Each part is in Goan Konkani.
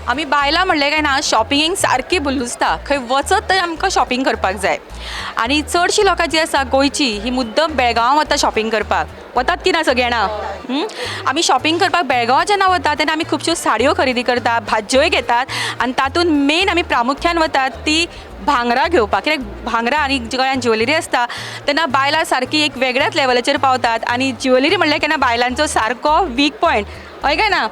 आमी बायलां म्हणलें काय ना शॉपिंगेक सारकी भुल्लुसता. खंय वचत थंय आमकां शॉपिंग करपाक जाय आनी चडशीं लोकां जीं आसा गोंयची ही मुद्दम बेळगांवां वता शॉपिंग करपाक. वतात की ना सगळीं जाणां? आमी शॉपिंग करपाक बेळगांवां जेन्ना वता तेन्ना आमी खुबश्यो साडयो खरेदी करता, भाजयोय घेतात आनी तातूंत मेन आमी प्रामुख्यान वतात ती भांगरां घेवपाक. कित्याक भांगरां आनी गळ्यान ज्युवेलरी आसता तेन्ना बायलां सारकी एक वेगळ्याच लेवलाचेर पावतात आनी ज्युवेलरी म्हणल्यार केन्ना बायलांचो सारको वीक पॉयंट, हय काय ना?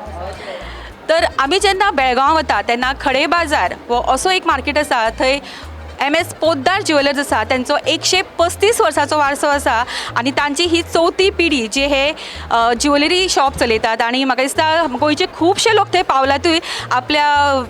तर आमी जेन्ना बेळगांव वता तेन्ना खडे बाजार हो असो एक मार्केट आसा, थंय एम एस पोद्दार ज्युवेलर्स आसा. तेंचो 135 वर्साचो वारसो आसा आनी तांची ही चवथी पिढी जी हे ज्युवेलरी शॉप चलयतात. आनी म्हाका दिसता गोंयचे खुबशे लोक थंय पावलातूय आपल्या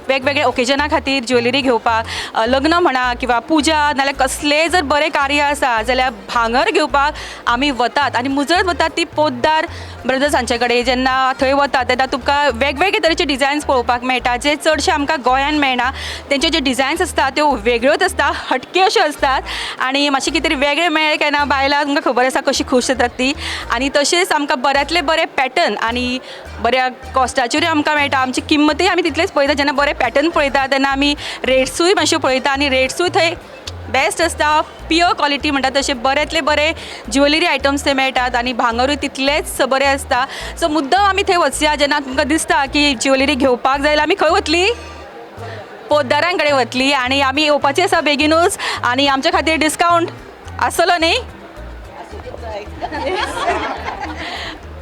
वेगवेगळ्या ओकेजना खातीर ज्युवेलरी घेवपाक. लग्न म्हणा किंवा पुजा नाल्यार कसलेंय जर बरें कार्य आसा जाल्यार भांगर घेवपाक आमी वतात आनी मुजरत वतात ती पोद्दार ब्रदर्स हांचे कडेन. जेन्ना थंय वता तेन्ना तुमकां वेगवेगळे तरेचे डिजायन्स पळोवपाक मेळटा जे चडशे आमकां गोंयान मेळना. तेंच्यो ज्यो डिजायन्स आसता त्यो वेगळ्योच आसता, हटके अश्यो आसतात आनी मातशें कितें तरी वेगळें मेळ्ळें काय ना बायलां तुमकां खबर आसा कशी खूश जातात ती. आनी तशेंच आमकां बऱ्यांतले बरे पॅटर्न आनी बऱ्या कॉस्टाचेरूय आमकां मेळटा. आमची किंमतूय आमी तितलेच पळयता. जेन्ना बरे पॅटर्न पळयता तेन्ना आमी रेट्सूय मातश्यो पळयता आनी रेट्सूय थंय बेस्ट आसता. प्युअर क्वॉलिटी म्हणटा तशें बऱ्यांतले बरे ज्युवेलरी आयटम्स थंय मेळटात आनी भांगरूय तितलेंच बरें आसता. सो मुद्दम आमी थंय वचया. जेन्ना तुमकां दिसता की ज्युवेलरी घेवपाक जाय जाल्यार आमी खंय वतली? पोद्दारां कडेन वतली. आनी आमी येवपाची आसा बेगिनूच आनी आमच्या खातीर डिस्कावंट आसतलो न्ही?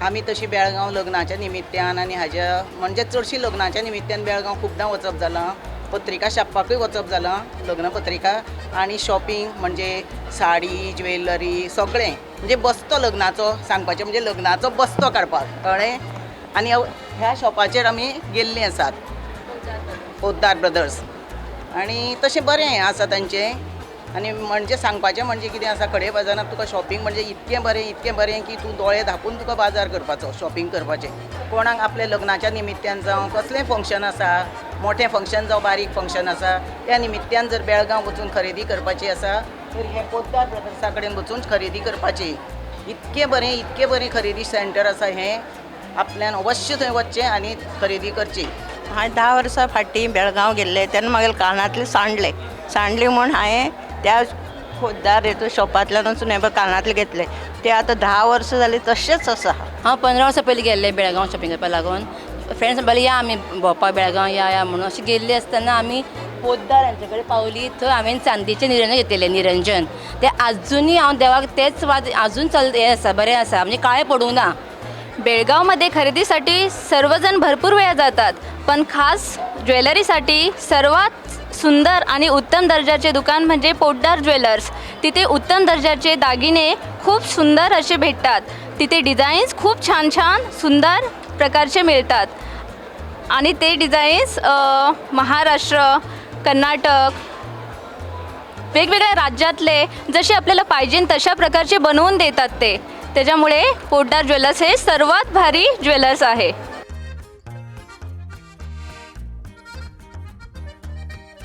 आमी तशी बेळगांव लग्नाच्या निमित्यान आनी हाज्या म्हणजे चडशी लग्नाच्या निमित्यान बेळगांव खुबदां वचप जालां. पत्रिका छापपाकूय वचप जालां, लग्न पत्रिका आनी शॉपिंग म्हणजे साडी, ज्वेलरी सगळें म्हणजे बस्तो लग्नाचो सांगपाचें म्हणजे लग्नाचो बस्तो काडपाक, कळ्ळें? आनी ह्या शॉपाचेर आमी गेल्लीं आसात, पोद्दार ब्रदर्स. आनी तशें बरें आसा तांचें. आनी म्हणजे सांगपाचें म्हणजे कितें आसा, खडे बाजारांत तुका शॉपिंग म्हणजे इतकें बरें इतकें बरें की तूं दोळे धांपून तुका बाजार करपाचो, शॉपिंग करपाचें. कोणाक आपल्या लग्नाच्या निमित्यान जावं कसलें फंक्शन आसा, मोठें फंक्शन जावं बारीक फंक्शन आसा, त्या निमित्यान जर बेळगांव वचून खरेदी करपाची आसा तर हे पोद्दार ब्रदर्सा कडेन वचून खरेदी करपाची. इतकें बरें इतकें बरें खरेदी सेंटर आसा हें, आपल्यान अवश्य थंय वचचें आनी खरेदी करची. हांवें 10 वर्सां फाटीं बेळगांव गेल्लें तेन्ना म्हागेले कानांतले सांडले, सांडले म्हूण हांवें त्या पोद्दार हेतू शॉपांतल्यान वचून हें पळय कानांतले घेतले, ते आतां 10 वर्सां जालीं तशेंच आसा. हांव 15 वर्सां पयलीं गेल्लें बेळगांव शॉपिंग करपाक लागून. फ्रेंड्स म्हणपाक या आमी भोंवपाक बेळगांव या या म्हणून अशें गेल्ली आसतना आमी पोद्दार हांचे कडेन पावली. थंय हांवें चांदीचें निरंजन घेतिल्लें, निरंजन तें आजुनूय हांव देवाक तेच वाज आजून चल हें आसा, बरें आसा, म्हणजे काळें पडूंक ना. बेळगावमध्ये खरेदीसाठी सर्वजण भरपूर वेळा जातात, पण खास ज्वेलरीसाठी सर्वात सुंदर आणि उत्तम दर्जाचे दुकान म्हणजे पोद्दार ज्वेलर्स. तिथे उत्तम दर्जाचे दागिने खूप सुंदर असे भेटतात. तिथे डिझाईन्स खूप छान छान सुंदर प्रकारचे मिळतात आणि ते डिझाईन्स महाराष्ट्र, कर्नाटक, वेगवेगळ्या राज्यातले जसे आपल्याला पाहिजे तशा प्रकारचे बनवून देतात ते. त्याच्यामुळे पोद्दार ज्वेलर्स हे सर्वात भारी ज्वेलर्स आहे.